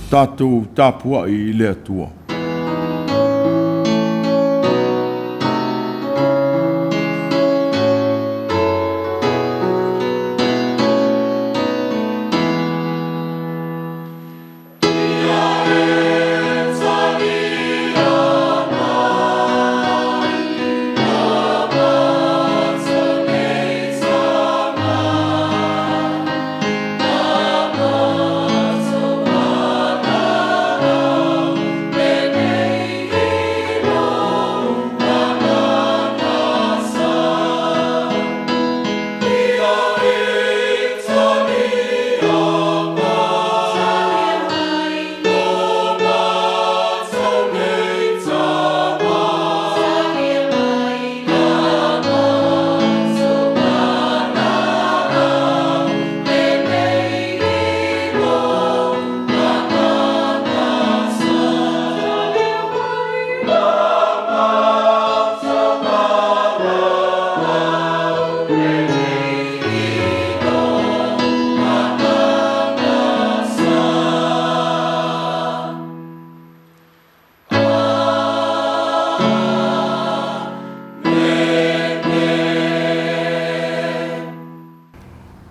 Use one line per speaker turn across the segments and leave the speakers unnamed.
Tatou tapuai i le Atua.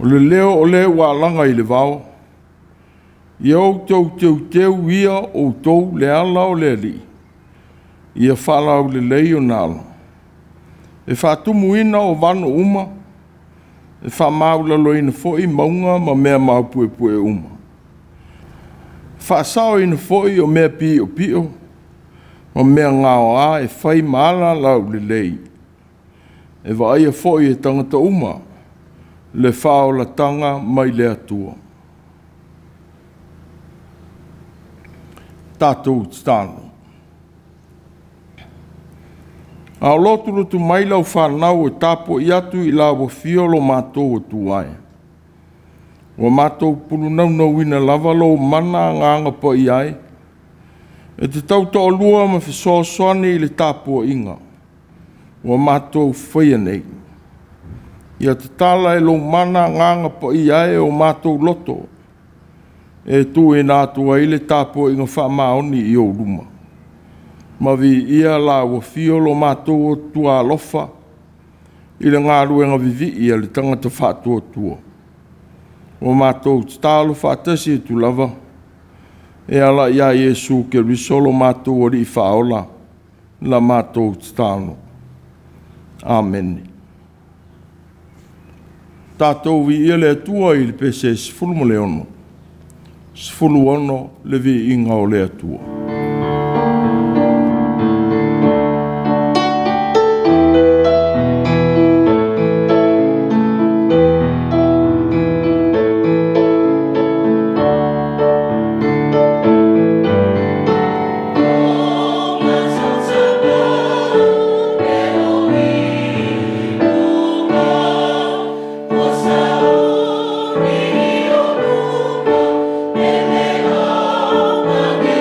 O le leo o le ua alaga i le vao, ia outou teuteu ia outou le ala o le Alii, ia faalaulelei ona ala. E faatumuina o vano uma, e faamaulaloina foi mauga ma mea maupuepue uma. Faasaoina foi o mea piopio ma mea gaoa e fai ma ala laulelei, e vaaia foi e tagata uma le faaolataga mai le Atua. Tatou tatalo. A o lotulotu mai lau fanau e tapuai atu i lau afio lo matou Atua e. Ua matou pulunaunauina lava lou mana agaga paia ai, e te tautoalua ma fesoasoani i le tapuaiga ua matou faia nei. Ia tatala e lou mana agaga paia ai o matou loto, e tuuina atu ai le tapuaiga faamaoni i ou luma. Ma viia lau afio lo matou Atua alofa i le galuega vivii a le tagata faatuatua. Ua matou tatalo faatasi atu lava e ala ia Iesu Keriso lo matou Alii Faaola la matou tatalo. Amene. Tatou viia le Atua i le pese 16, 16 le viiga o le Atua.
Sauri o luma, e le au ma ke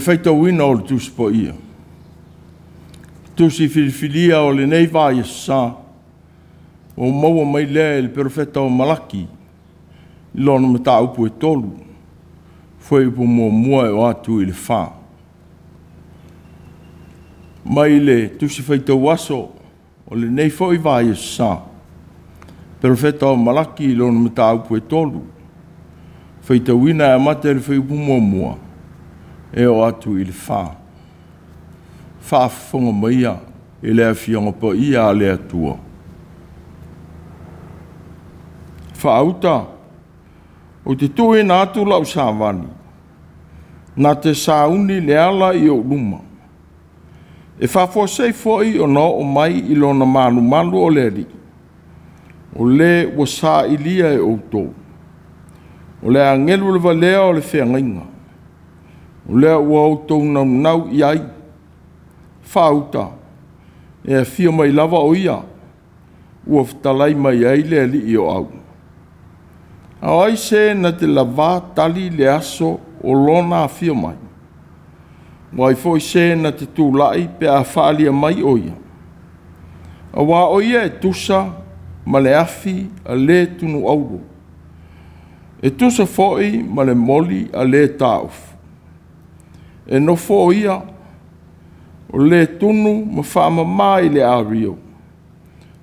le faitauina o le Tusi Paia. Tusi filifilia o lenei vaiaso sa, ua maua mai lea e le Perofeta o Malaki, i lona mataupu e 3, fuaiupu 1 e oo atu i le 4. Mai le Tusi Faitau Aso o lenei foi vaiaso sa, Perofeta o Malaki i lona mataupu e 3, faitauina e amata i le fuaiupu 1 e oo atu i le 4. Faafofoga maia i le Afioga Paia a le Atua. Faauta, ou te tuuina atu lau savali, na te sauni le ala i ou luma, e faafuasei foi ona oo mai i lona malumalu o le Alii, o le ua sailia e outou. O le agelu lava lea o le feagaiga, o lea ua outou naunau i ai. Faauta, e afio mai lava o ia, ua fetalai mai ai le Alii o au. A o ai se na te lavā tali le aso o lona afio mai? O ai foi se na te tulai pe a faalia mai o ia? Aua o ia e tusa ma le afi a le tunu auro, e tusa foi ma le moli a le taofu. E nofo o ia, o le tunu ma faamama i le ario,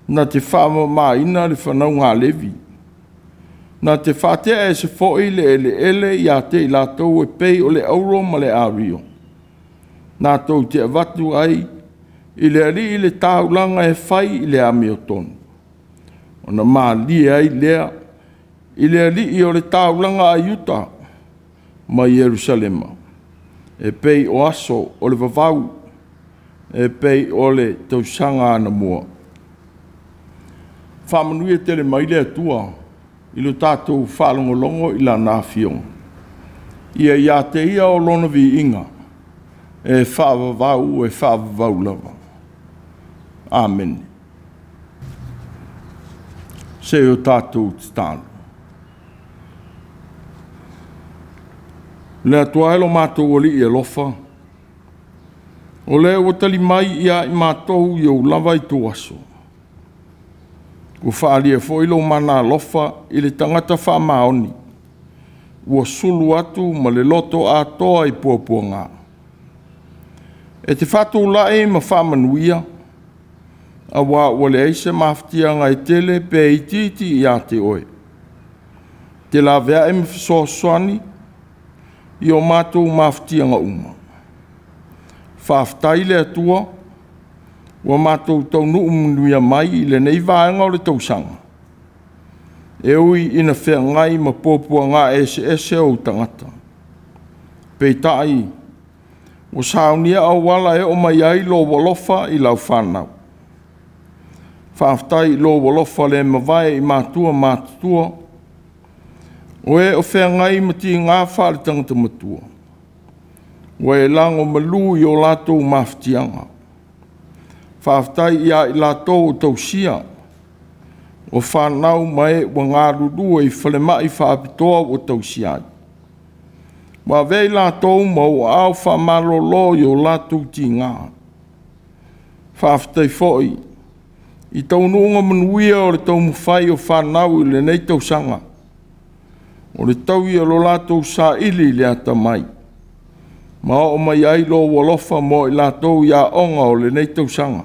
na te faamamaina le fanauga a Levi, na te faatea ese foi le eleele ia te i latou e pei o le auro ma le ario, na tou te avatu ai i le Alii le taulaga e fai i le amiotonu, ona malie ai lea i le Alii o le taulaga a Iuta ma Ierusalema, e pei o aso o le vavau, e pei o le tausaga anamua. Faamanuia tele mai le Atua i lo tatou faalogologo i lana afioga. Ia ia te ia o lona viiga e faavavau e faavavau lava. Amene. Se o tatou tatalo. Le Atua e lo matou Alii alofa, o lea ua tali mai ia i matou i ou lava i tou aso. Ua faalia foi lou mana alofa i le tagata faamaoni, ua sulu atu ma le loto atoa i puapuaga. E te faatulai ma faamanuia, aua ua leai se mafatiaga e tele pe itiiti ia te oe. Te laveai ma fesoasoani i o matou mafatiaga uma. Faafetai le Atua, ua matou taunuu manuia mai i lenei vaega o le tausaga, e ui ina feagai ma puapuaga eseese ou tagata. Peitai, ua saunia auala e oo mai ai lou alofa i lau fanau. Faafetai i lou alofa le mavae i matua matutua, o e o feagai ma tiga faale-tagata matua, ua e lago malu i o latou mafatiaga. Faafetai ia i latou o tausia, o fanau ma e ua galulue i falemai faapitoa ua tausia ai. Ua avea i latou ma ou aao faamalolo i o latou tiga. Faafetai foi i taunuuga manuia o le taumafai o fanau i lenei tausaga, o le taui o lo latou saili i le atamai, ma oo mai ai lou alofa mo i latou i aoga o lenei tausaga.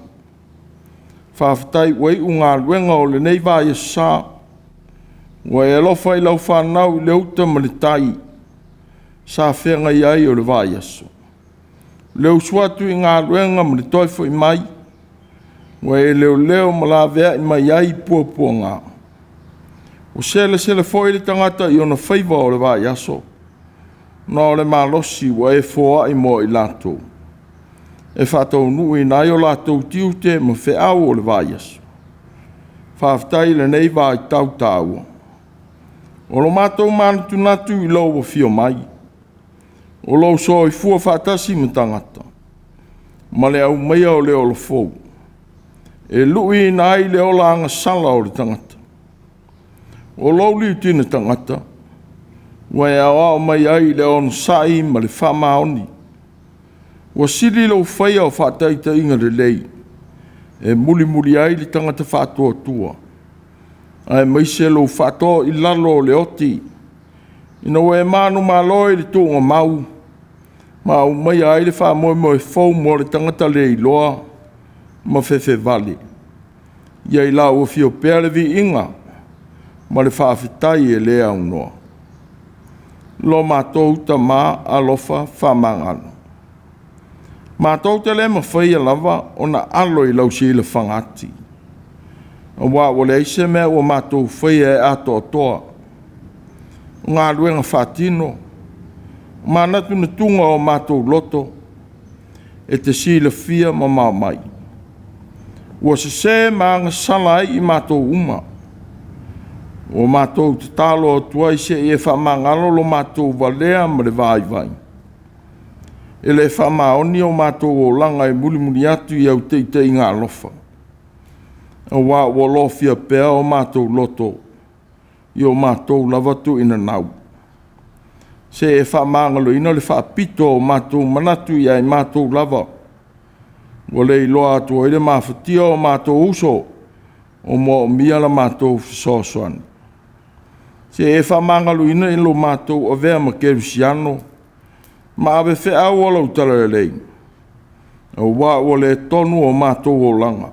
Faafetai ua iu galuega o lenei vaiaso sa, ua e alofa i lau fanau i le uta ma le tai, sa feagai ai o le vaiaso. Le usu atu i galuega ma le toe foi mai, ua e leoleo ma laveai mai ai puapuaga. Ua selesele foi le tagata i ona faiva o le vaiaso, na o le malosi ua e foai mo i latou, e faataunuuina ai o latou tiute ma feau o le vaiaso. Faafetai i lenei vaitau taua. O lo matou manatunatu i lou afio mai, o lou soifua faatasi ma tagata, ma le aumaia o le olofou, e luiina ai le ola agasala o le tagata. O lou liutina tagata, ua e aoao mai ai i le onosai ma le faamaoni. Ua sili lou faia o faataitaiga lelei e mulimuli ai le tagata faatuatua, aemaise lou faatoa i lalo o le oti, ina ua e manumalo i le tuugamau ma aumaia ai le faamoemoe fou mo le tagata le iloa ma fefevale. Ia i lau afio pea le viiga ma le faafetai e le aunoa. Lo matou Tama alofa faamagalo. Matou te le mafaia lava ona alo i lau silafaga ati, aua ua leai se mea ua matou faia e atoatoa, o galuega faatino, manatunatuga o matou loto, e te silafia mamao mai. Ua sese ma agasala ai i matou uma. Ua matou tatalo atu ai seia e faamagalo lo matou valea ma le vaivai. E le faamaoni o matou olaga e mulimuli atu i au taitaiga alofa, aua ua lofia pea o matou loto i o matou lava tuuinanau. Se e faamagaloina le faapito o matou manatu ia i matou lava, ua le iloa atu ai le mafatia o matou uso, o moomia la matou fesoasoani. Se e faamagaloina i lo matou avea ma kerisiano, ma ave feau o lau talalelei, aua ua le tonu o matou olaga.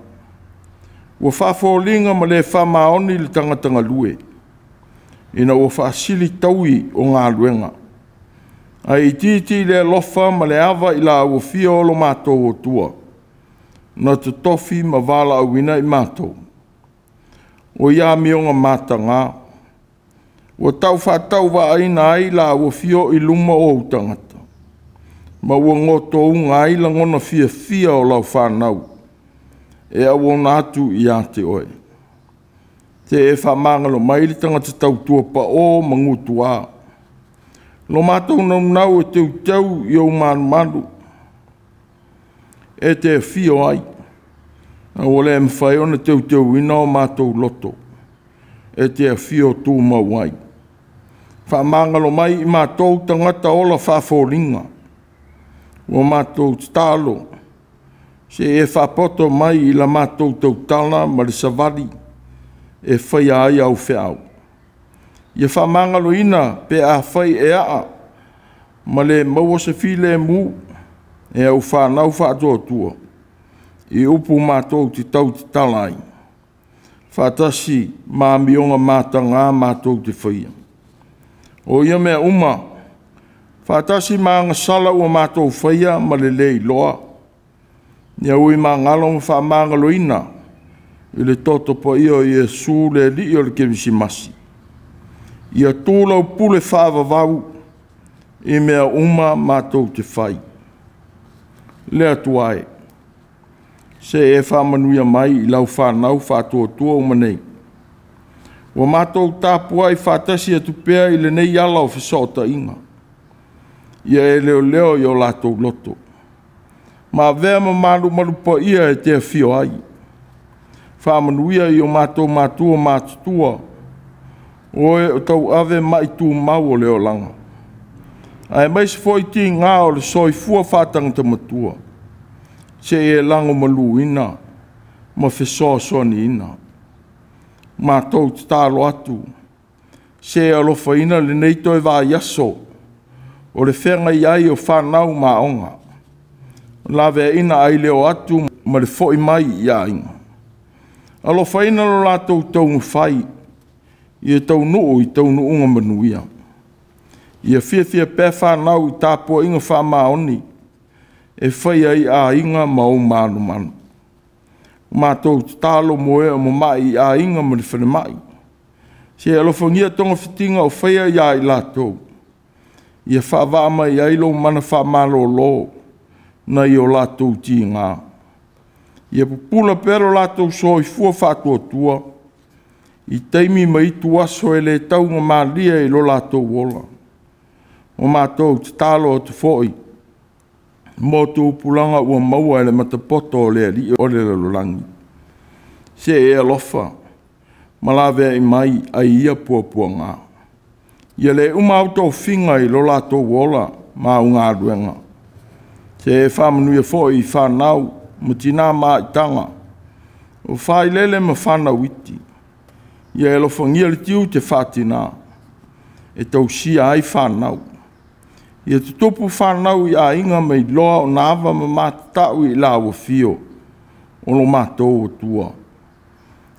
Ua faafoliga ma le faamaoni le tagata galue, ina ua faasili taui o galuega, ae itiiti le alofa ma le ava i la ua o lo matou Atua, na totofi ma valaauina i matou. O ia amioga mataga, ua taufaatauvaaina ai la ua fio i luma o ou tagata, ma ua gotouga ai lagona fiafia o lau fanau, e auauna atu ia te oe. Te e faamagalo mai le tagata tautua pao ma gutuā. Lo matou naunau e teuteu i ou malumalu, e te afio ai, a ua le mafai ona teuteuina o matou loto, e te afio tumau ai. Faamagalo mai i matou tagata ola faafoliga, ua matou tatalo, se e faapoto mai i la matou tautala ma le savali e faia ai au feau. Ia faamagaloina pe afai e aa ma le maua se filemu e au fanau faatuatua i upu matou te tautatala ai, faatasi ma amioga mataga matou te faia. O ia mea uma, faatasi ma agasala ua matou faia ma le le iloa, ia ui magalo ma faamagaloina i le toto paia o Iesu le Alii o le Kerisimasi. Ia tu lau pule faavavau i mea uma matou te fai. Le Atua e, se e faamanuia mai i lau fanau faatuatua uma nei. Ua matou tapuai faatasi atu pea i lenei ala o fesootaiga. Ia e leoleo i o latou loto, ma avea ma malumalu paia e te afio ai. Faamanuia i o matou matua matutua, oe o tauave mai tumau o le olaga. Aemaise foi tiga o le soifua faatagata matua, se e lagomaluina ma fesoasoaniina. Matou tatalo atu, se e alofaina lenei toe vaiaso o le feagai ai o fanau ma aoga, laveaiina aileo atu ma le foi mai i aiga. Alofaina lo latou taumafai ia taunuu i taunuuga manuia. Ia fiafia pea fanau i tapuaiga faamaoni e fai ai aiga ma ou malumalu. Matou tatalo mo e o mamai i aiga ma le falemai. Se alofagia togafitiga o faia ia i latou, ia faavaa mai ai lou mana faamalolo nai o latou tiga. Ia pupula pea lo latou soifua faatuatua i taimi ma itu aso e le taugamalie i lo latou ola. O matou tatalo atu foi mo tupulaga ua maua e le matapoto o le Alii o le lalolagi. Se e alofa ma laveai mai ai ia puapuaga. Ia le uma au tofiga i lo latou ola ma au galuega. Se e faamanuia foi i fanau ma tinā maitaga, o failele ma fanau iti, ia e alofagia le tiute faatinā e tausia ai fanau. Ia tutupu fanau i aiga ma iloa ona ava ma matatau i la ua fio o lo matou Atua.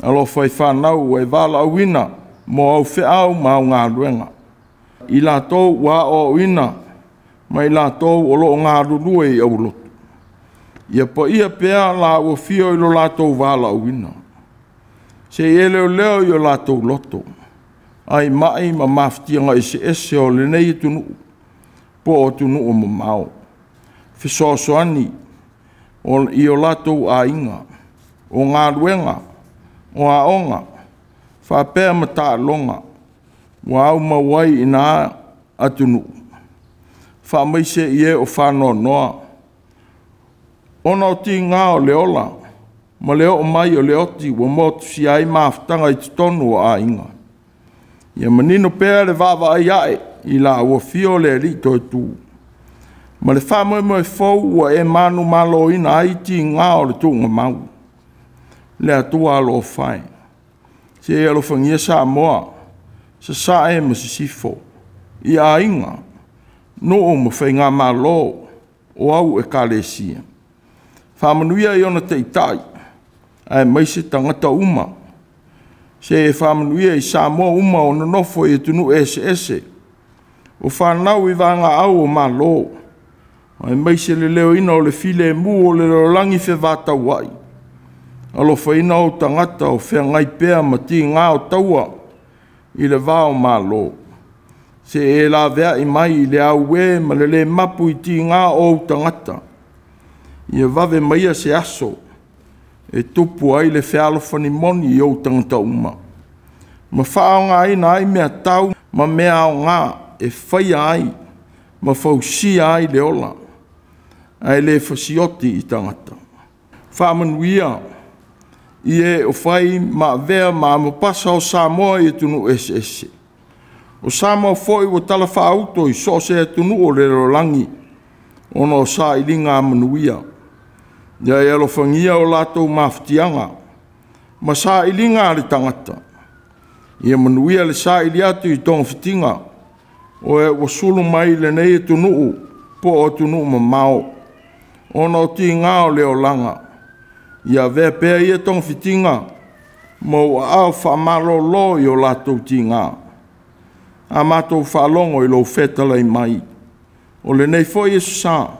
Alofa i fanau ua e valaauina mo au feau ma au galuega. I latou ua aoaoina ma i latou o lo o galulue i aulotu. Ia paia pea la ua fio i lo latou valaauina. Se i e leoleo i o latou loto, ai mai ma mafatiaga eseese o lenei atunuu po o atunuu mamao. Fesoasoani i o latou aiga, o galuega, o aoga, faapea ma taaloga ua aumau ai i na atunuu. Faamaise i e o faanoanoa ona o tiga o le ola ma le oo mai o le oti ua motusia ai mafutaga i totonu o aiga. Ia manino pea le vaavaai ae i la ua afio le Alii toe tu ma le faamoemoe fou ua e manumaloina ai tiga o le tuugamau. Le Atua alofa e, se i alofagia Samoa, Sasae ma Sisifo, i aiga, nuu ma faigamalo o au ekalesia. Faamanuia i ona taitai aemaise tagata uma. Se e faamanuia i Samoa uma o nonofo i atunuu eseese, o fanau i vagaau o Malo, aemaise le leoina o le filemu o le lalolagi fevataua'i. Alofaina ou tagata o feagai pea ma tiga o taua i le va o Malo. Se e laveai mai i le auē ma le lē mapu i tiga o ou tagata. Ia vave maia se aso e tupu ai le fealofani moni i ou tagata uma, ma faaaogaina ai mea tau ma mea aoga e faia ai ma fausia ai le ola, ae le fasioti i tagata. Faamanuia i e o fai ma avea ma amopasa o Samoa i atunuu eseese. O Samoa foi ua talafaauto i so o se atunuu o le lalolagi ona o sailiga manuia. Ia e alofagia o latou mafatiaga ma sailiga a le tagata. Ia manuia le saili atu i togafitiga o e ua sulu mai i lenei atunuu po o atunuu mamao ona o tiga o le olaga. Ia avea pea ia togafitiga ma ou aao faamalolo i o latou tiga. A matou faalogo i lou fetalai mai, o lenei foi aso sa,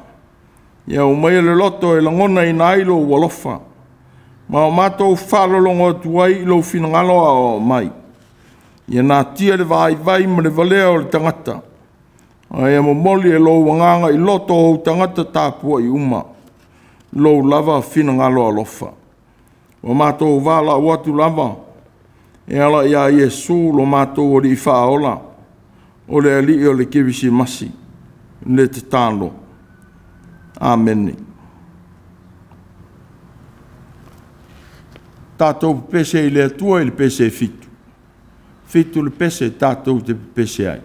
ia aumaia le loto e lagonaina ai lou alofa, ma o matou faalologo atu ai i lou finagalo aoao mai. Ia natia le vaivai ma le valea o le tagata, ae ia momoli e lou agaga i loto o ou tagata tapuai uma, lou lava finagalo alofa. Ua matou valaau atu lava e ala ia Iesu lo matou Alii Faaola, o le Alii o le Kerisimasi, le tatalo. Amene. Tatou pepese i le Atua i le pese e 7. 7 le pese tatou te pepese ai.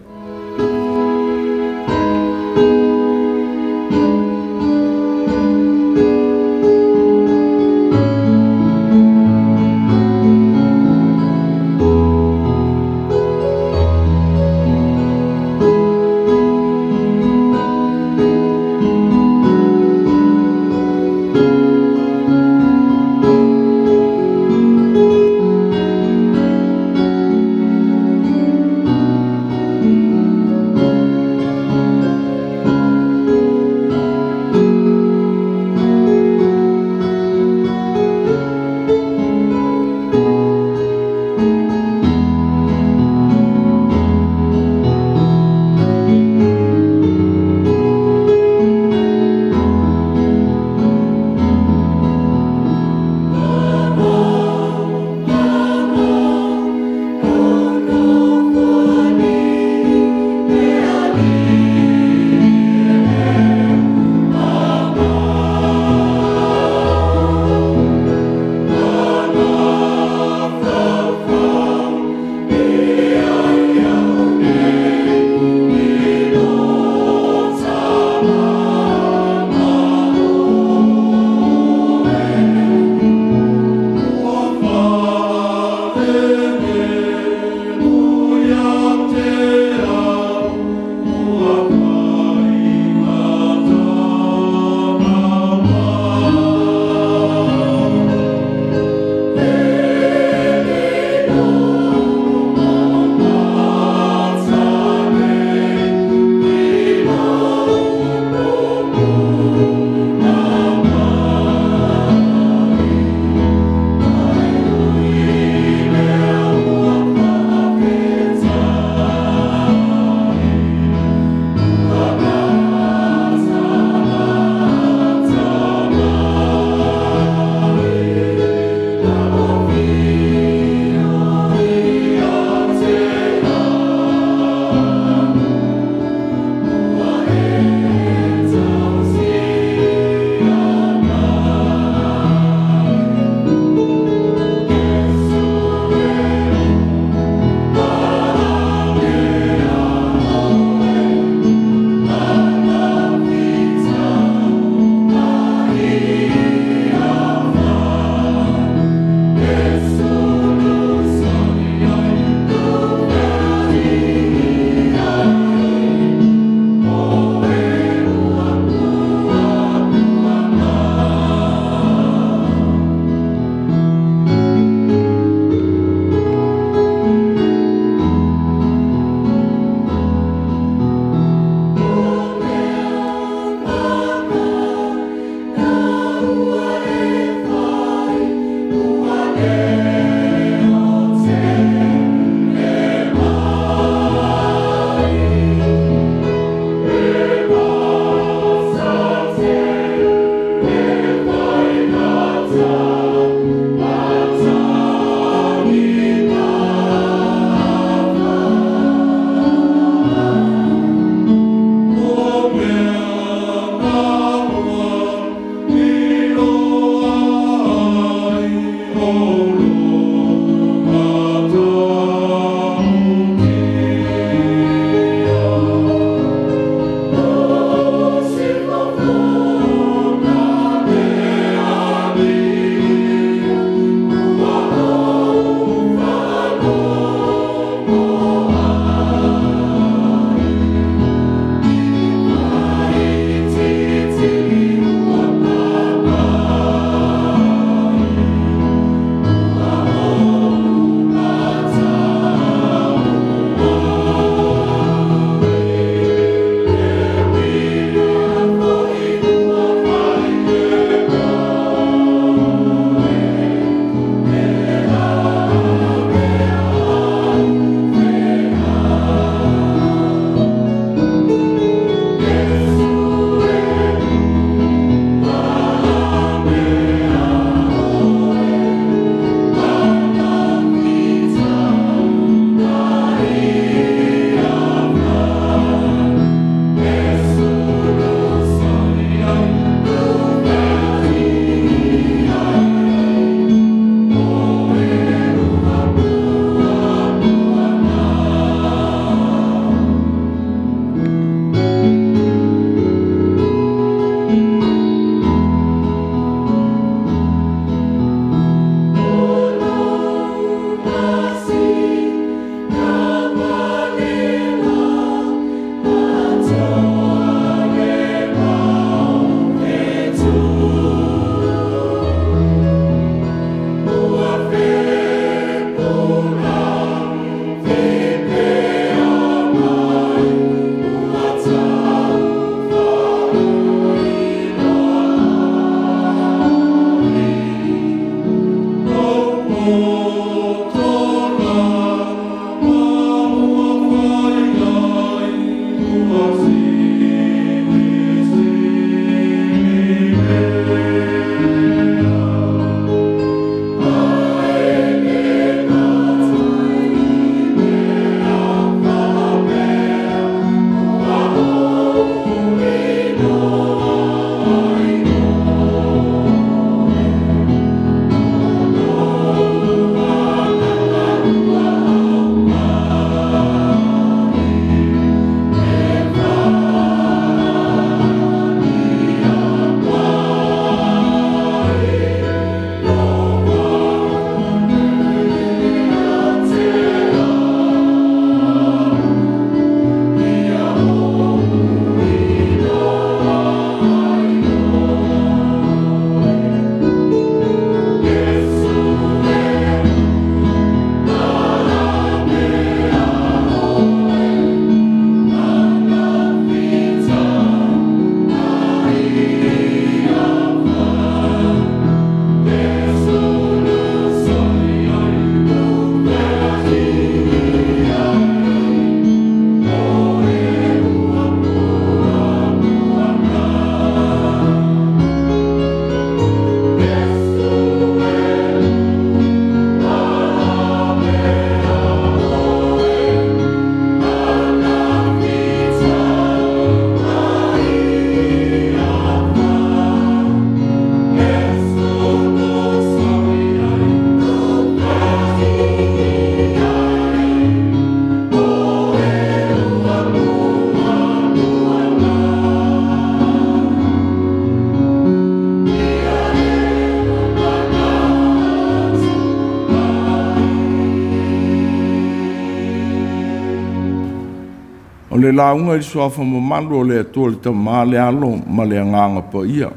le lauga i le suafa mamalu o le Atua le Tama, le Alo ma le Agaga Paia.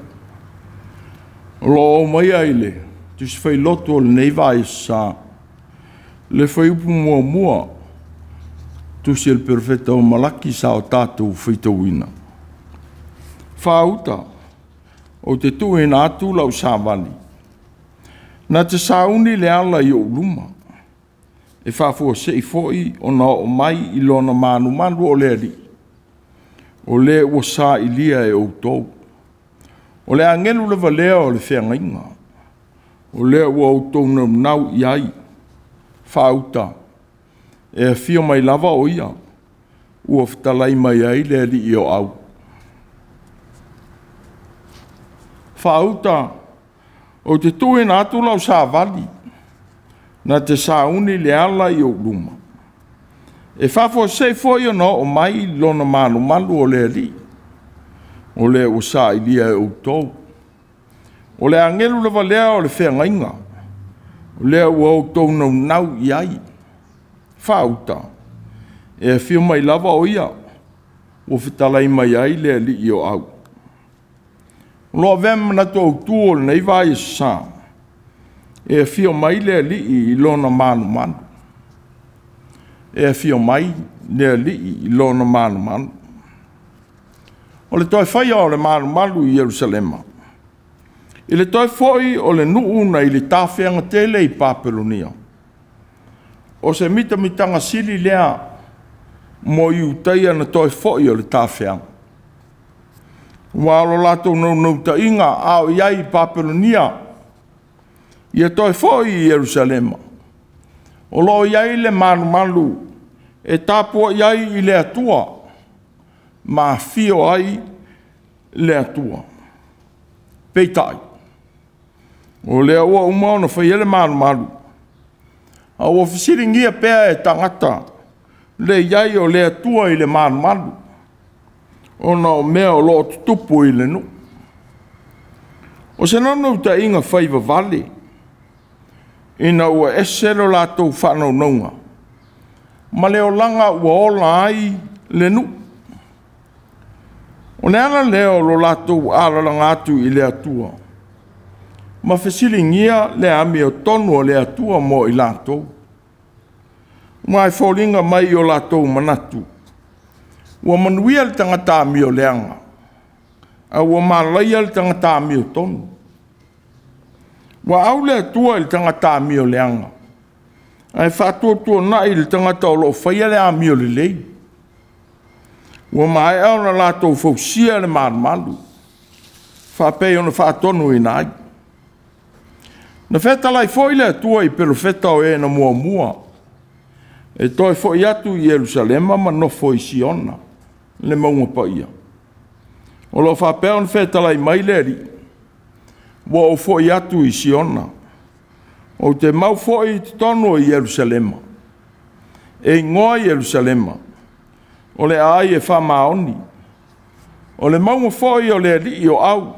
O lo o aumaia i le Tusi Failotu o lenei vaiaso sa, le fuaiupu 1, Tusi a le Perofeta o Malaki sa o tatou faitauina. Faauta, ou te tuuina atu lau savali, na te sauni le ala i ou luma, e faafuasei foi ona oo mai i lona malumalu o le Alii, o le ua sailia e outou. O le agelu lava lea o le feagaiga, o lea ua outou naunau i ai. Faauta, e afio mai lava o ia, ua fetalai mai ai le Alii o au. Faauta, ou te tuuina atu lau savali, na te sauni le ala i ou luma, e faafuasei foi ona oo mai lona malumalu o le Alii, o lea ua sailia e outou. O le agelu lava lea o le feagaiga, o lea ua outou naunau i ai. Faauta, e afio mai lava o ia, ua fetalai mai ai le Alii o au. O lo o avea manatu autu o lenei vaiaso sa, e afio mai le Alii i lona malumalu. E afio mai le Alii i lona malumalu. O le toe faia o le malumalu i Ierusalema, i le toe foi o le nuu nai le tafeaga tele i Papelonia, o se mitamitaga sili lea mo Iutaia na toe foi o le tafeaga. Ua o latou naunautaiga a o i ai i Papelonia, ia toe foi i Ierusalema, o lo o i ai le malumalu e tapuai ai i le Atua, ma afio ai le Atua. Peitai, o lea ua uma ona faia le malumalu, a ua fesiligia pea e tagata le i ai o le Atua i le malumalu, ona o mea o lo o tutupu i le nuu. O se naunautaiga faivavale, ina ua ese lo latou faanaunauga ma le olaga ua ola ai le nuu. O le ala lea o lo latou alalaga atu i le Atua, ma fesiligia le amiotonu a le Atua mo i latou. Ua e foliga mai i o latou manatu, ua manuia le tagata amioleaga, a ua malaia le tagata amiotonu. Ua au le Atua i le tagata amioleaga, ae faatuatuanai le tagata o lo o faia le amio lelei. Ua maea ona latou fausia le malumalu, faapei ona faatonuina ai. Na fetalai foi le Atua i perofeta o e na muamua, e toe foi atu i Ierusalema ma nofo i Siona, le mauga paia. O lo o faapea ona fetalai mai le Alii, ua ou foi atu i Siona, ou te mau foi i totonu o Ierusalema. E igoa Ierusalema, o le aai e faamaoni, o le mauga foi o le Alii o au,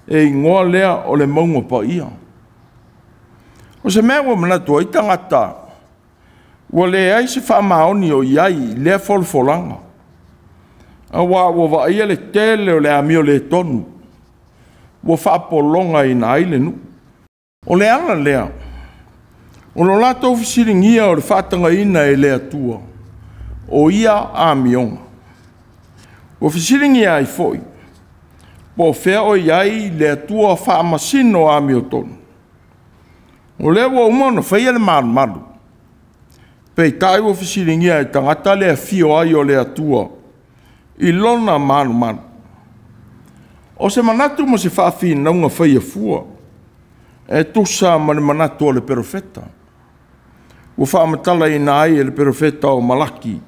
e igoa lea o le mauga paia. O se mea ua manatu ai tagata, ua leai se faamaoni o i ai i lea folafolaga, aua ua vaaia le tele o le amio le tonu, ua faapologaina ai le nuu. O le ala lea, o lo latou fesiligia o le faatagaina e le Atua, o ia amioga. Ua fesiligia ai foi, po o fea o i ai le Atua faamasino amiotonu. O lea ua uma ona faia le malumalu, peitai ua fesiligia e tagata le afio ai o le Atua i lona malumalu. O se manatu ma se faafinauga faia fua, e tusa ma le manatu o le perofeta. Ua faamatalaina ai e le perofeta o Malaki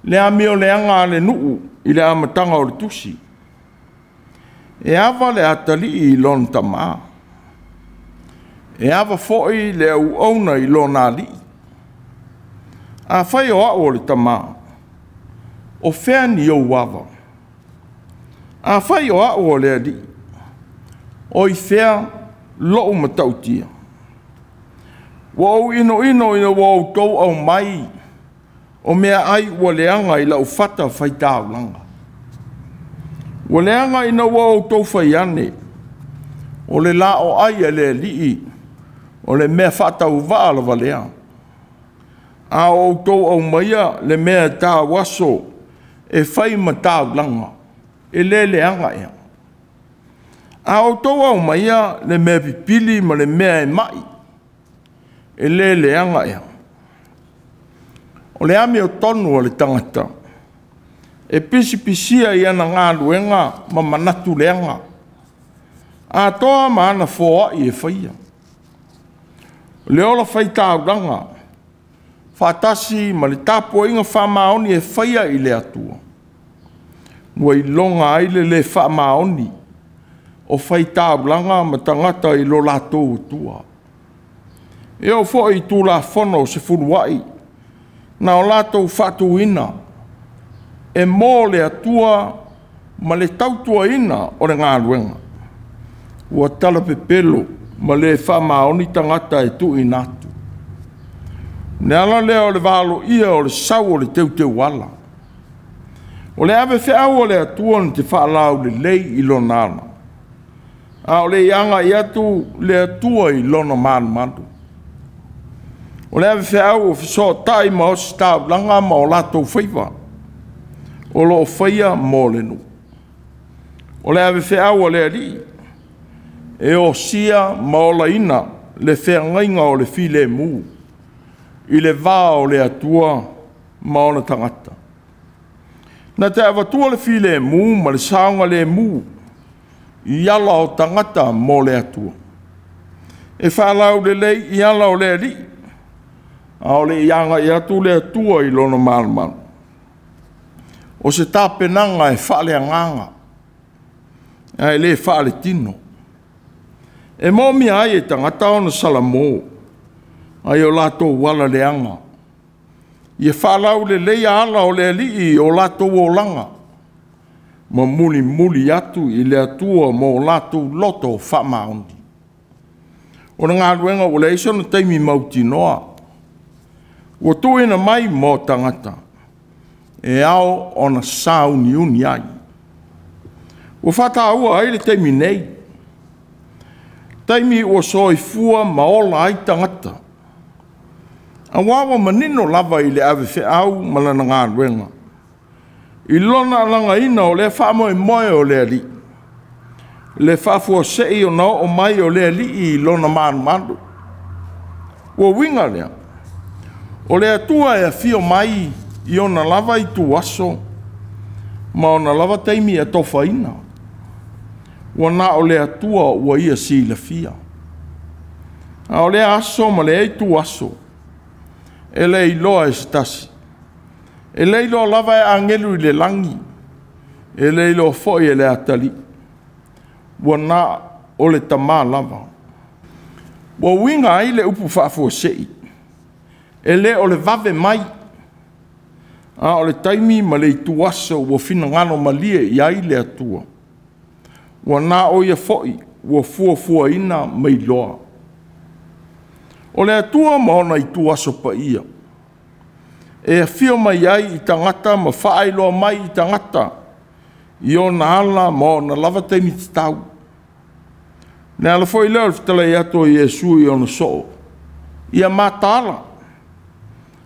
le amioleaga a le nuu i le amataga o le tusi. E ava le atalii i lona tamā, e ava foi le auauna i lona alii. Afai o au o le tamā, o fea ni ou ava? Afai o au o le alii, o i fea lou matautia? Ua ou inoino ina ua outou aumai o meaai ua leaga i lau fata faitaulaga. Ua leaga ina ua outou fai ane, o le laoai a le Alii, o le mea faatauvaa lava lea. A o outou aumaia le mea tauaso e fai ma taulaga, e le leaga ea. A outou aumaia le mea pipili ma le mea e mai, e le leaga ea. O le amiotonu a le tagata e pisipisia i ana galuega ma manatu leaga, atoa ma ana foai e faia. O le ola faitaulaga faatasi ma le tapuaiga faamaoni e faia i le Atua, ua iloga ai le le faamaoni o faitaulaga ma tagata i lo latou Atua. E oo foi i Tulafono sefuluai na o latou faatuina e mo le Atua ma le tautuaina o le galuega, ua talapepelo ma le faamaoni tagata e tuuina atu. O le ala lea o le valoia o le sau o le teuteuala. O le ave feau a le Atua na te faalaulelei i lona ala, a o le i agai atu le Atua i lona malumalu. O le ave feau ua fesootai ma ositaulaga ma o latou faiva, o lo o faia mo le nuu. O le ave feau a le Alii, e osia ma olaina le feagaiga o le filemu i le va o le Atua ma ona tagata. Na te avatua le filemu ma le saogalemu i ala o tagata mo le Atua. E faalaulelei i ala o le Alii, a o le i agai atu le Atua i lona malumalu. O se tapenaga e faaleagaga, ae le faaletino. E moomia ai e tagata ona salamo ai o latou ala leaga, ia faalauleleia ala o le Alii i o latou olaga, ma mulimuli atu i le Atua ma o latou loto faamaoni. O le galuega ua leai sona taimi mautinoa, ua tuuina mai mo tagata e ao ona sauniuni ai. Ua faataua ai le taimi nei, taimi ua soifua ma ola ai tagata, aua ua manino lava i le ave feau ma lana galuega, i lona alagaina o lea faamoemoe o le Alii, le faafuasei ona oo mai o le Alii i lona malumalu. Ua uiga lea, o le Atua e afio mai i ona lava ituaso ma ona lava taimi e atofaina, ua na o le Atua ua ia silafia. A o lea aso ma lea ituaso, e le iloa e se tasi, e le iloa lava e agelu i le lagi, e le iloa foi e le atalii, ua na o le Tama lava. Ua uiga ai le upu faafuasei, e le o le vave mai, a o le taimi ma le ituaso ua finagalo malie i ai le Atua, ua na o ia foi ua fuafuaina ma iloa. O le Atua ma ona ituaso paia, e afio mai ai i tagata ma faailoa mai i tagata i ona ala ma ona lava taimi tatau. Le ala foi lea o le fetalai atu o Iesu i ona soo, ia mataala,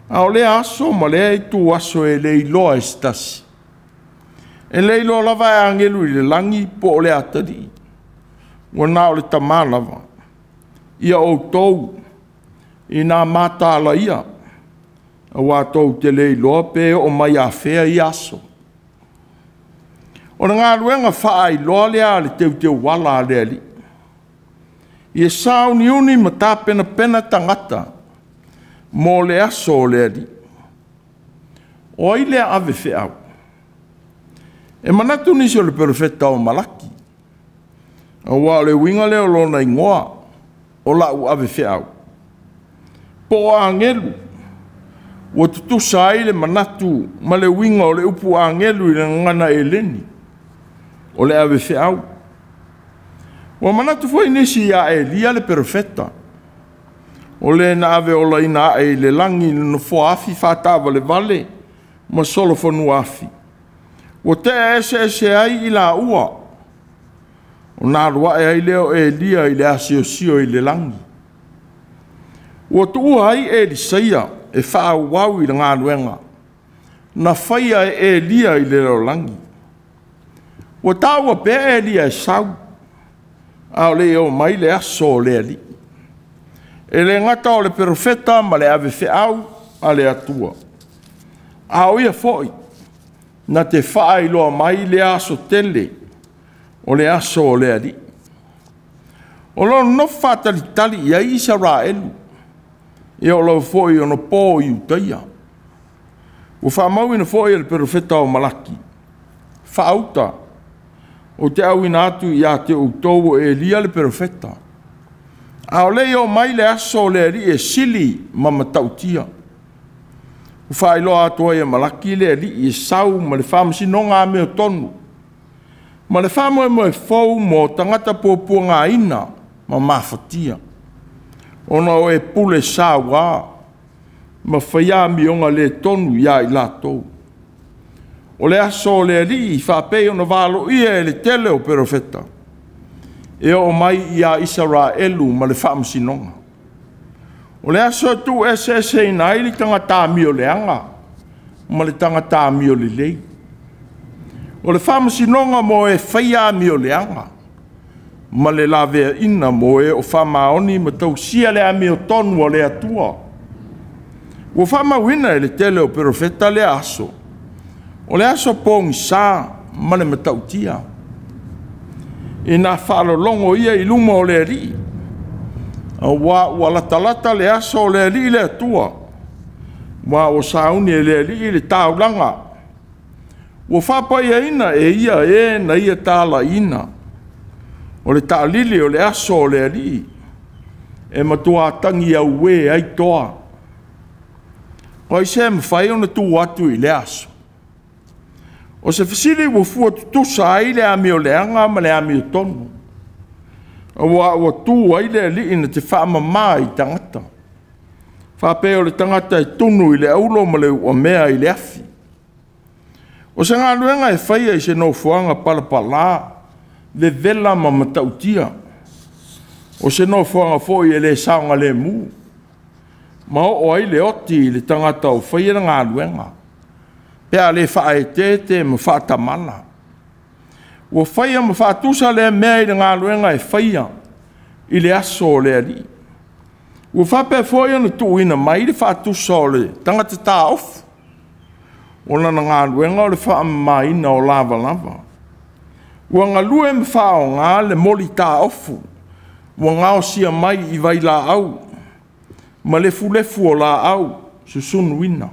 a o lea aso ma lea ituaso e le iloa e se tasi. E le iloa lava e agelu i le lagi po o le atalii, ua na o le Tama lava. Ia outou ina mataala ia, aua tou te le iloa pe oo mai afea ia aso. O le galuega faailoa lea a le teuteuala a le Alii, ia sauniuni ma tapenapena tagata mo le aso o le Alii. O ai lea ave feau? E manatu nisi o le perofeta o Malaki, aua o le uiga lea o lona igoa, o lau ave feau. Po o agelu, ua tutusa ai le manatu ma le uiga o le upu agelu i le gagana eleni, o le ave feau. Ua manatu foi nisi ia Elia le perofeta, O le na ave olaina ae i le lagi i le nofoa afi faataavalevale ma solofanua afi, ua tea eseese ai i laua, ona alu ae ai lea o Elia i le asiosio i le lagi. Ua tuua ai Elisaia e faaauau i le galuega na faia e Elia i le lalolagi. Ua taua pea Elia e sau, a o le i oo mai le aso o le Alii. E le gata o le perofeta ma le avefeau a le Atua, a o ia foi na te faailoa mai lea aso tele, o le aso o le Alii. O lo o nonofo faatalitali i ai Isaraelu, ia o lo foi ona po i Iutaia. Ua faamauina foi e le perofeta o Malaki, faauta, ou te auina atu ia te outou o Elia le perofeta, a o le i oo mai le aso o le Alii e sili ma matautia. Ua faailoa atu ai e Malaki le Alii e sau ma le faamasinoga amiotonu, ma le faamoemoe fou mo tagata puapuagaina ma mafatia, ona o e pule sauā ma faia amioga le tonu ia i latou. O le aso o le Alii faapei ona valoia e le tele o perofeta, e oo mai ia Isaraelu ma le faamasinoga. O le aso e tuueseeseina ai le tagata amioleaga ma le tagata amiolelei. O le faamasinoga mo e faia amioleaga, ma le laveaiina mo e o faamaoni ma tausia le amiotonu a le Atua. Ua faamauina e le tele o perofeta lea aso, o le aso pogisa ma le matautia, ina faalologo ia i luma o le Alii, aua ua latalata le aso o le Alii le Atua, ma ua sauni e le Alii le taulaga, ua faapaiaina e ia e na ia talaiina. O le taalili o le aso o le Alii, e matua tagi auē ai toa. O ai se mafai ona tu atu i lea aso? O se fesili ua fua tutusa ai le amioleaga ma le amiotonu, aua ua tu ai le Alii na te faamama i tagata, faapea o le tagata e tunu i le aulo ma le uamea i le afi. O se galuega e faia i se nofoaga palapala, vevela ma matautia. O se nofoaga foi e le saogalemu, ma oo ai le oti i le tagata o faia le galuega, pe a le faaeteete ma faatamala. Ua faia ma faatusa lea mea i le galuega e faia i le aso o le Alii. Ua faapea foi ona tuuina mai le faatusa o le tagata taofu, o lana galuega o le faamamaina o lavalava. Ua galue ma faaaoga le moli taofu ua gaosia mai i vailaau ma lefulefu o laau susunuina.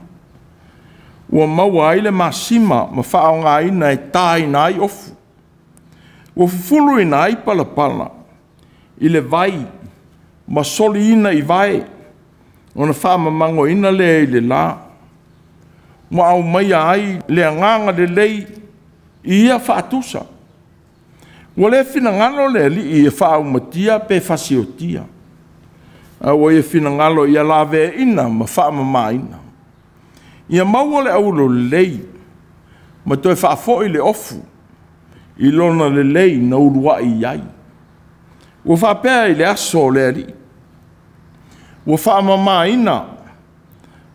Ua maua ai le masima ma faaaogaina e taina ai ofu. Ua fufuluina ai palapala i le vai ma soliina i vae, ona faamamagoina lea i le la. Ua aumaia ai le agaga lelei i ia faatusa. Ua le finagalo le Alii e faaumatia pe fasiotia, a ua ia finagalo ia laveaina ma faamamaina. Ia maua le aulo lelei ma toe faafoi le ofu i lona lelei na uluai i ai. Ua faapea i le aso o le Alii, ua faamamaina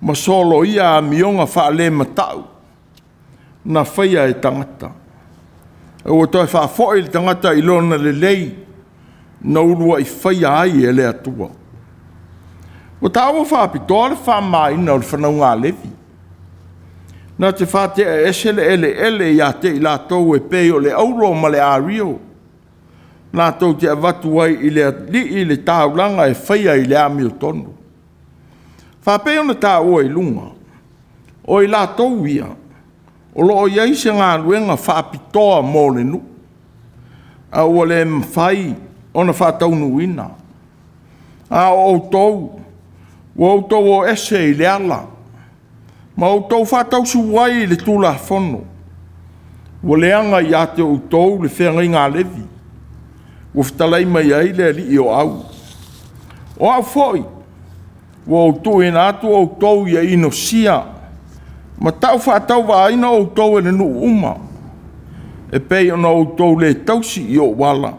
ma soloia amioga faalematau na faia e tagata. Ua toe faafoi le tagata i lona lelei na uluai faia ai e le Atua. Ua taua faapitoa le faamamaina o le fanauga a Levi. Na te faatea ese le eleele ia te i latou e pei o le auro ma le ario, latou te avatu ai i le Alii le taulaga e faia i le amiotonu. Faapei ona taua i luga, o i latou ia o lo o i ai se galuega faapitoa mo le nuu, a ua le mafai ona faataunuuina. A o outou, ua outou o ese i le ala, ma outou faatausu ai i le Tulafono. Ua leaga ia te outou le feagaiga a Levi, ua fetalai mai ai le Alii o au. O au foi, Ua ou tuuina atu outou ia inosia ma taufaatauvaaina outou e le nuu uma, e pei ona outou le tausi i ou ala,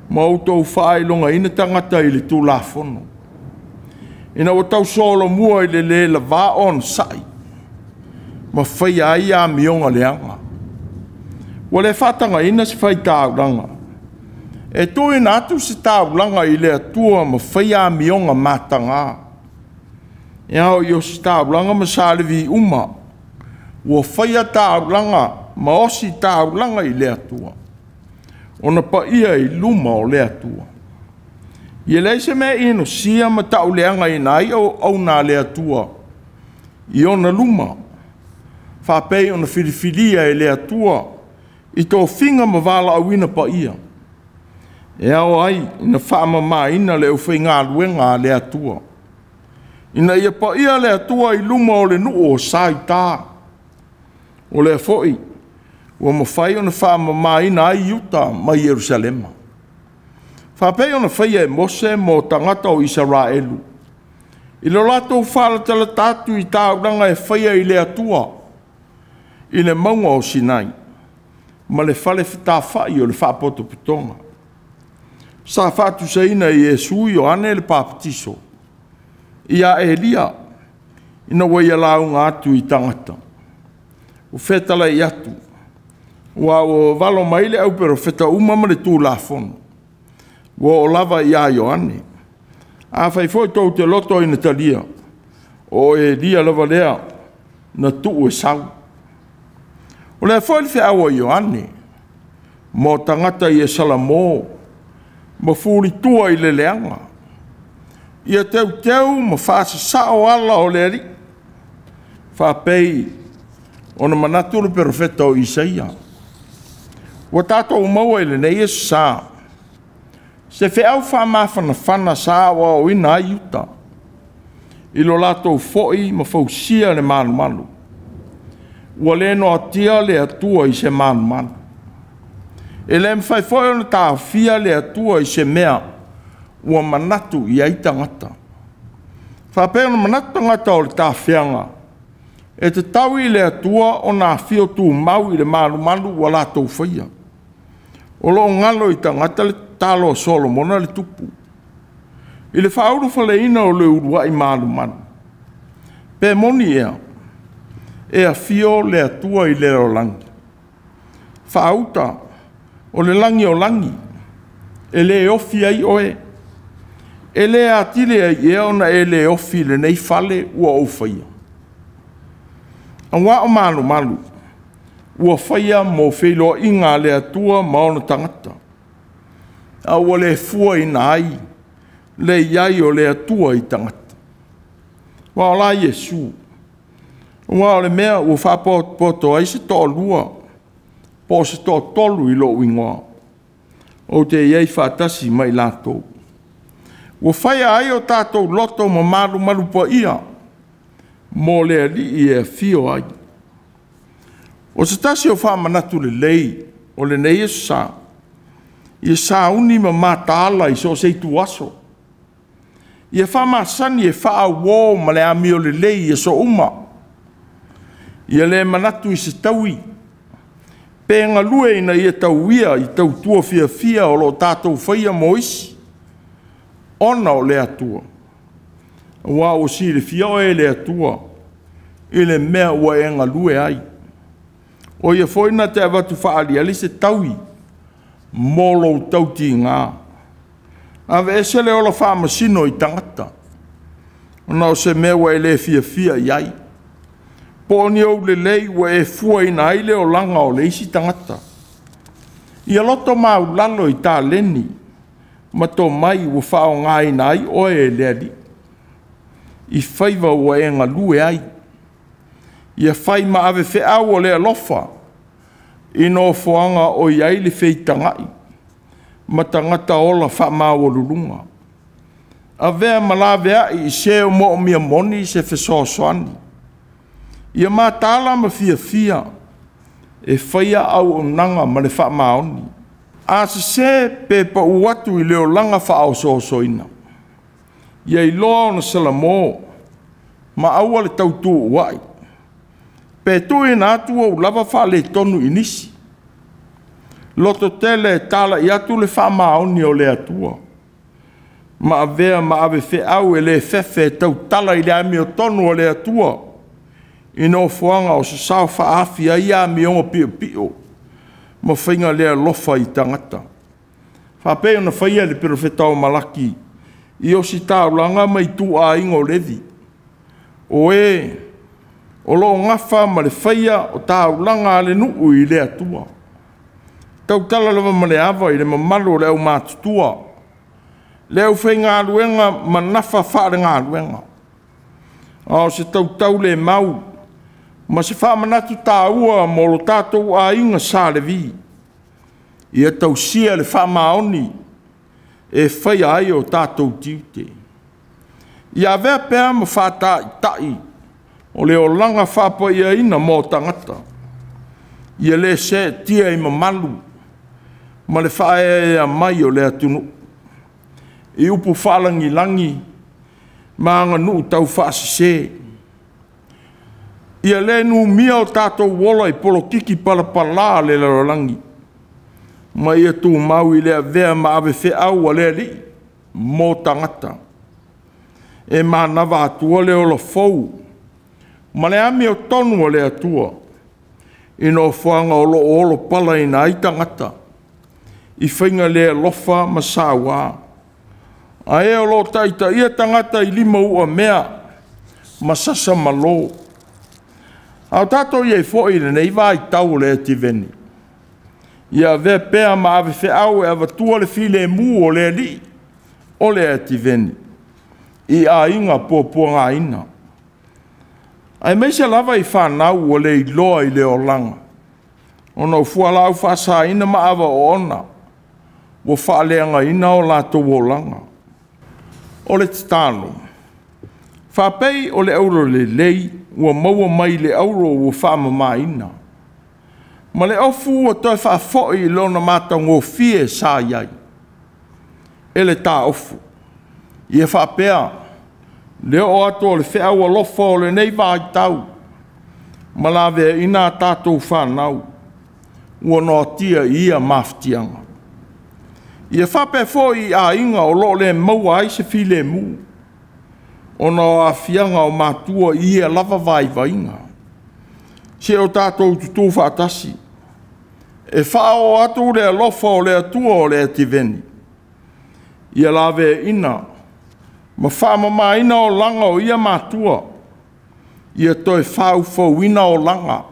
ma outou faailogaina tagata i le Tulafono, ina ua tausolomua i le le lavā onosai, ma faia ai amioga leaga. Ua le faatagaina se faitaulaga e tuuina atu se taulaga i le Atua ma faia amioga mataga. E ao i ositaulaga ma sa Levi uma ua faia taulaga ma ositaulaga i le Atua, ona paia i luma o le Atua. Ia leai se mea e inosia ma tauleagaina ai auauna a le Atua i ona luma, faapei ona filifilia e le Atua i tofiga ma valaauina paia, e ao ai ona faamamaina le aufaigaluega a le Atua, ina ia paia le Atua i luma o le nuu o sa i uta. O lea foi ua mafai ona faamamaina ai Iuta ma Ierusalema, faapei ona faia e Mose mo tagata o Isaraelu i lo latou faalatalata atu i taulaga e faia i le Atua i le mauga o Sinai ma le fale fetafai o le faapotopotoga. Sa faatusaina e Iesu Ioane le Papatiso ia Elia, ina ua ia lauga atu i tagata. Ua fetalai atu, aua ua vavalo mai le auperofeta uma ma le Tulafono, ua oo lava ia Ioane. Afai foi tou te loto ina talia, o Elia lava lea na tuu e sau. O lea foi le feau a Ioane mo tagata ia salamo ma fulitua i le leaga, ia teuteu ma faasasao ala o le Alii, faapei ona manatu le perofeta o Isaia. Ua tatou maua i lenei aso sa se feau faamafanafana sa aoaoina ai Iuta i lo latou foi ma fausia le malumalu. Ua le noatia le Atua i se malumalu. E le mafai foi ona taofia le Atua i se mea ua manatu i ai tagata. Faapea ona manatu tagata o le tafeaga, e tatau i le Atua ona afio tumau i le malumalu ua latou faia. O lo o galo i tagata le tatalo a Solomona le tupu, i le faaulufaleina o le uluai malumalu. Pe moni ea, e afio le Atua i le lalolagi, faauta o le lagi o lagi, e le ofi ai oe. E le atili ai ea ona e le ofi i lenei fale ua ou faia. Aua o malumalu ua faia mo feiloaiga a le Atua ma ona tagata, a ua le fuaina ai le i ai o le Atua i tagata. Aua o la Iesu, aua o le mea ua faapotopoto ai se toalua po o se toatolu i lou igoa, ou te i ai faatasi ma i latou. Ua faia ai o tatou loto ma malumalu paia mo le Alii e afio ai. O se tasi o faamanatu lelei o lenei aso sa, ia sauni ma mataala i so o se ituaso, ia faamasani e faauo ma le amio lelei i aso uma, ia le manatu i se taui, pe galue ina ia tauia i tautua fiafia o lo o tatou faia mo isi, ona o le Atua. Aua ua silafia oe e le Atua i le mea ua e galue ai. O ia foi na te avatu faaaliali se taui mo lou tautiga. Aveese le ola faamasino i tagata, ona o se mea ua e le fiafia i ai, po o ni ou lelei ua e fuaina ai le olaga o le isi tagata. Ia loto maulalo i taleni ma tomai ua faaaogaina ai oe e le Alii, i faiva ua e galue ai. Ia fai ma ave feau o le alofa i nofoaga o i ai le feitagai ma tagata ola faamaualuluga. Avea ma laveai i se o moomia moni se fesoasoani. Ia mataala ma fiafia e faia auaunaga ma le faamaoni. A sese pe pau atu i le olaga faaosoosoina, Ia iloa ona salamo ma aua le tautuua'i, pe tuuina atu ou lava faaletonu i nisi. Lototele e tala'i atu le faamaoni o le Atua, ma avea ma avefeau e le fefe e tautala i le amiotonu a le Atua i nofoaga o sasao faaafi ai amioga piopio ma faiga le alofa i tagata. Faapei ona faia e le perofeta o Malaki i ositaulaga ma ituaiga o Levi, o e o lo o gafa ma le faia o taulaga a le nuu i le Atua. Tautala lava ma le ava i le mamalu o le aumatutua, le aufaigaluega ma nafa faale-galuega. A o se tautaulemau ma se faamanatu taua mo lo tatou aiga Sa Levi, ia tausia le faamaoni e faia ai o tatou tiute. Ia avea pea ma faataitai o le olaga faapaiaina mo tagata. Ia le seetia i mamalu ma le faaeaea mai o le atunuu i upu faalagilagi ma aganuu taufaasese. Ia le numia o tatou ola i polokiki palapala a le lalolagi, ma ia tumau i le avea ma avefeau a le Alii mo tagata. E manava atua le ola fou ma le amiotonu a le Atua i nofoaga o lo o olopalaina ai tagata i faiga le alofa ma saua, a e o lo o taitaia tagata i lima uamea ma sasamalo. A o tatou i ai foi i lenei vaitau o le ativeni, ia avea pea ma avefeau e avatua le filemu o le Alii o le ativeni i aiga puapuagaina, aemaise lava i fanau ua le iloa i le olaga, ona o fualaau faasaina ma ava oona ua faaleagaina o latou olaga. O le tatalo, faapei o le auro lelei ua maua mai le auro ua faamamaina, ma le ofu ua toe faafoi i lona matagofie sa i ai e le taofu. Ia faapea le oo atu o le feau alofa o lenei vaitau ma laveaiina a tatou fanau ua noatia i ia mafatiaga. Ia faapea foi i aiga o lo o le maua ai se filemu, ona o aafiaga o matua i ia lava vaivaiga. Se o tatou tutu faatasi e faaoo atu le alofa o le Atua o le ativeni, ia laveaiina ma faamamaina olaga o ia matua, ia toe faufauina olaga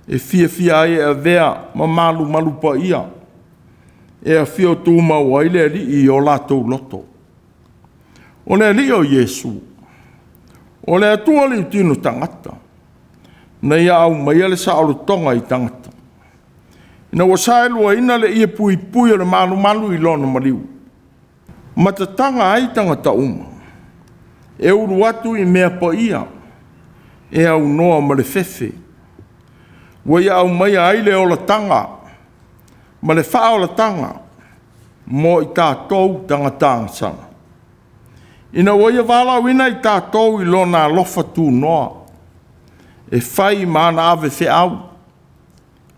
e fiafia ai e avea ma malumalu paia e afio tumau ai le Alii i o latou loto. O le Alii o Iesu, o le Atua liutino tagata, na ia aumaia le saolotoga i tagata, ina ua saeluaina le ie puipui o le malumalu i lona maliu, ma tataga ai tagata uma, e ulu atu i mea paia, e aunoa ma le fefe, ua ia aumaia ai le olataga ma le faaolataga mo i tatou tagata agasala. Ina ua ia valaauina i tatou i lona alofa tunoa, e fai ma ana avefeau,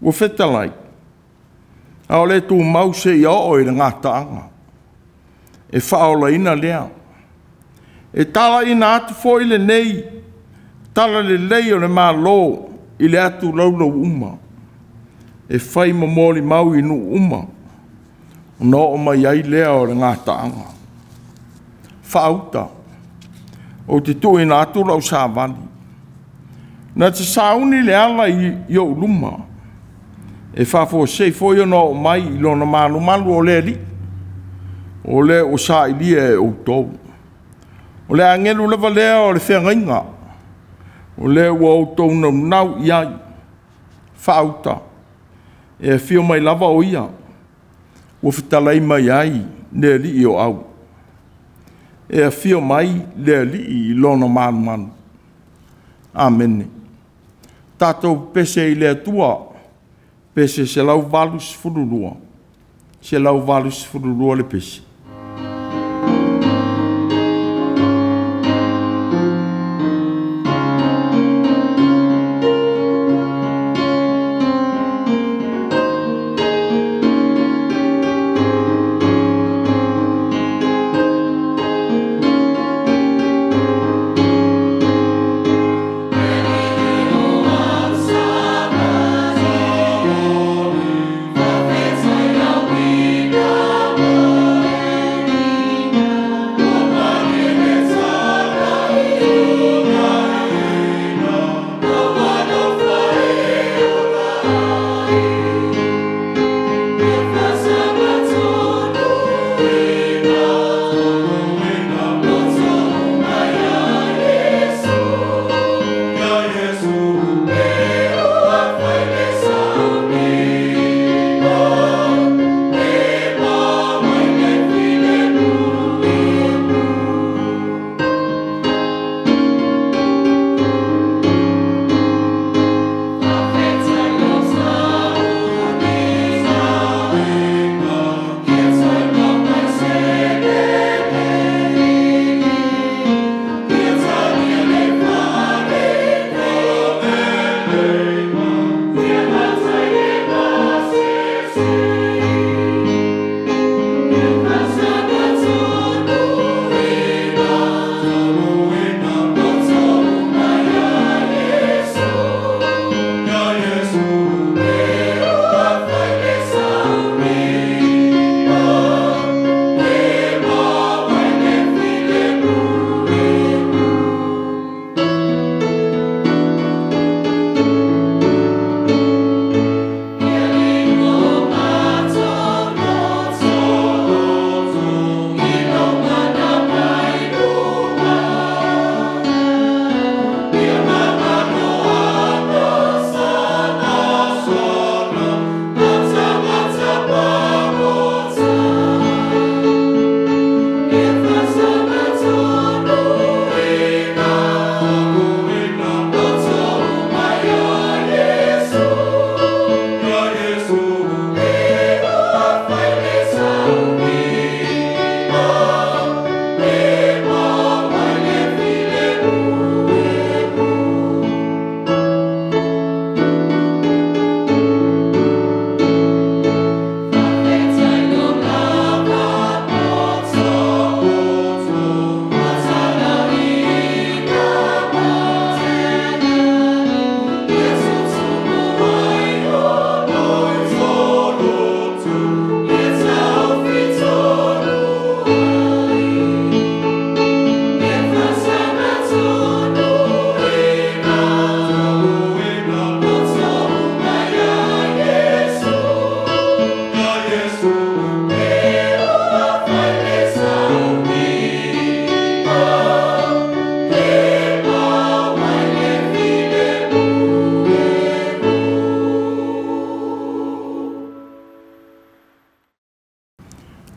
ua fetalai, a o le tumau seia oo i le gataaga, e faaolaina lea. E talaina atu foi lenei talalelei o le Malo i le atu laulau uma, e fai ma molimau i nuu uma, ona oo mai ai lea o le gataaga. Faauta, ou te tuuina atu lau savali, na te sauni le ala i ou luma, e faafuasei foi ona oo mai i lona malumalu o le Alii, o lea ua sailia e outou. O le agelu lava lea o le feagaiga, o lea ua outou naunau i ai. Faauta, e afio mai lava o ia, ua fetalai mai ai le Alii o au. E afio mai le Alii i lona malumalu. Amene. Tatou pese i le Atua, pese 182, 182 le pese.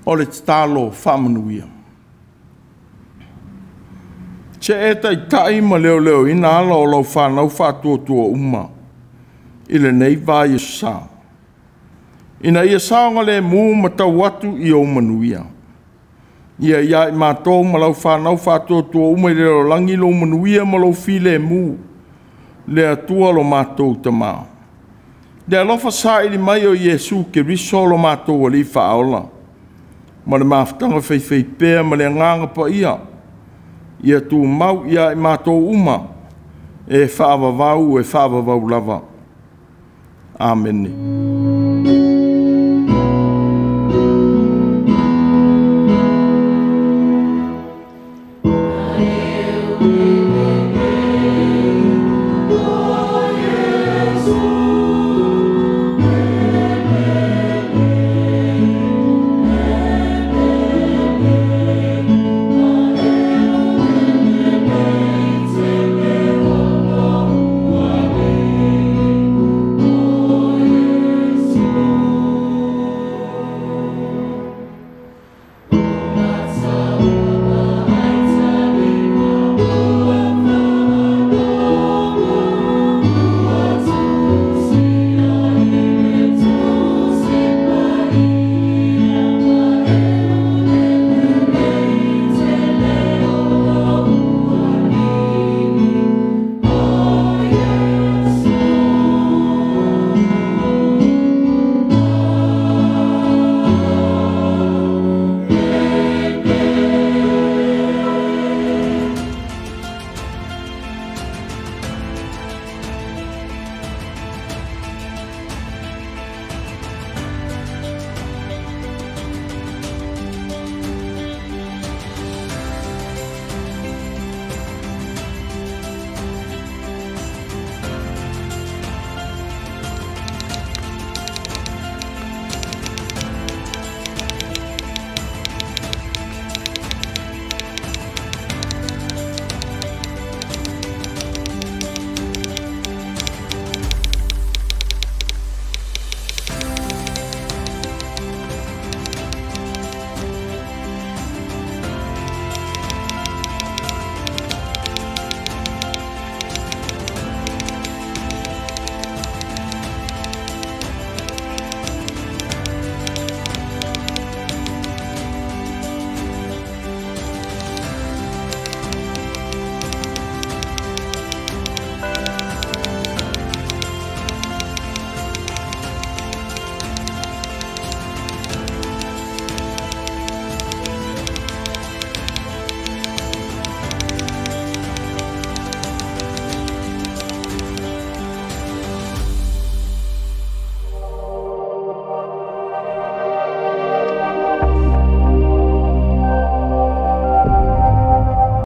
O le tatalo faamanuia. Se e taitai ma leoleoina ala o lau fanau faatuatua uma i lenei vaiaso sa, ina ia saogalemu ma tau atu i ou manuia. Ia ia i matou ma lau fanau faatuatua uma i le lalolagi lou manuia ma lou filemu, le Atua lo matou Tama. Le alofa saili mai o Iesu Keriso lo matou Alii Faaola, ma le mafutaga faifaipea ma le Agaga Paia, ia tumau ia i matou uma, e faavavau e faavavau lava. Amene.